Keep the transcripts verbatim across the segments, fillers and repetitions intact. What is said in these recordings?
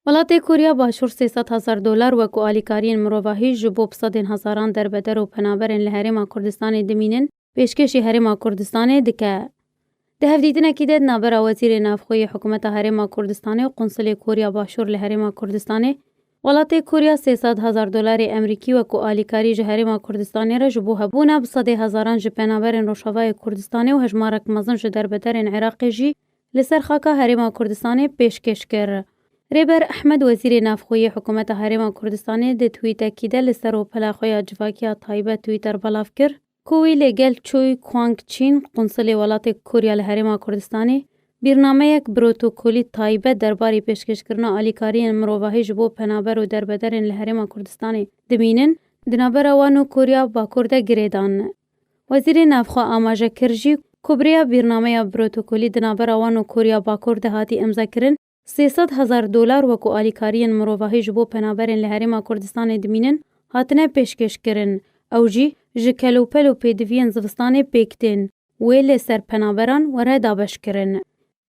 Welatê Koriya Başûr sê sed hezar dolar wekû alîkariyên mirovahî ji bo bi sedên hezaran derbeder û penaberên li Herêma Kurdistanê dimînin, pêşkêşî Herêma Kurdistanê dike. Di hevdîtinekî de di navbera Wezîrê Navxwe yê Hikûmeta Herêma Kurdistanê û Qunsilê Koriya Başûr li Herêma Kurdistanê, welatê Koriya sê sed hezar dolarê Emerîkî wekû alîkarî ji Herêma Kurdistanê re ji bo hebûna bi sedê hezaran ji penaberên Rojavayê Kurdistanê û hejmarek mezin ji derbederên Iraqê jî li ser xaka Herêma Kurdistanê pêşkêş kir. Rêber Ehmed, Wezîrê Navxwe yê Hikûmeta Herêma Kurdistanê, di twîtekî de li ser rûpela xwe ya civakî ya taybet Twitter belav kir ku wî li gel Choi Kuang Chin, qunsilê welatê Koriya li Herêma Kurdistanê, bîrnameyek protokolî taybet derbarê pêşkêşkirina alîkariyên mirovahî ji bo penaber û derbederên li Herêma Kurdistanê dimînin, di navbera wan û Koriya Bakur de girêdan. Wezîrê Navxwe amaje kir jî ku bi rêya bîrnameya protokolî di navbera wan û Koriya Bakur de hatî îmzakirin, sê sed hezar dolar wekû alîkariyên mirovahî ji bo penaberên li Herêma Kurdistanê dimînin, hatine pêşkêşkirin. Ew jî ji kelûpel û pêdiviyên zivistanê pêk tên. Wê li ser penaberan were dabeşkirin.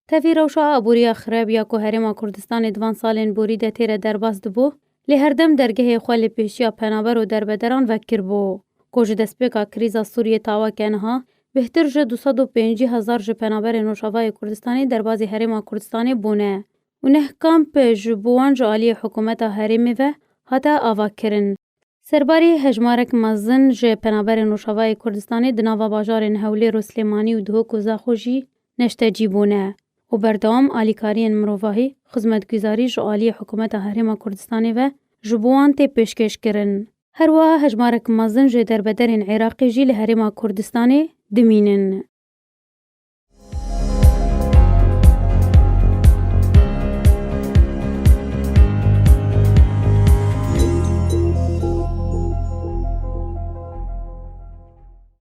Tevî rewşa aboriya xirab ya ku Herêma Kurdistanê di van salên borî de tê re derbas dibû, lê herdem dergehê xwe li pêşiya penaber û derbederan vekiribû. Ku ji destpêka krîza Sûriyê ta weke niha, bêhtir ji du sed û pêncî hezar ji penaberên Rojavayê Kurdistanê derbazî Herêma Kurdistanê bûne û neh kamp ji bo wan ji aliyê hikûmeta herêmê ve hate avakirin. Serbarî hejmarek mezin ji penaberên Rojavayê Kurdistanê di nava bajarên Hewlêr û Silêmanî û Duhok û Zaxo jî neştecî bûne û berdewam alîkariyên mirovahî, xizmetguzarî ji aliyê hikûmeta Herêma Kurdistanê ve ji bo wan tê pêşkêşkirin. Her wiha hejmarek mezin ji derbederên Iraqê jî li Herêma Kurdistanê dimînin.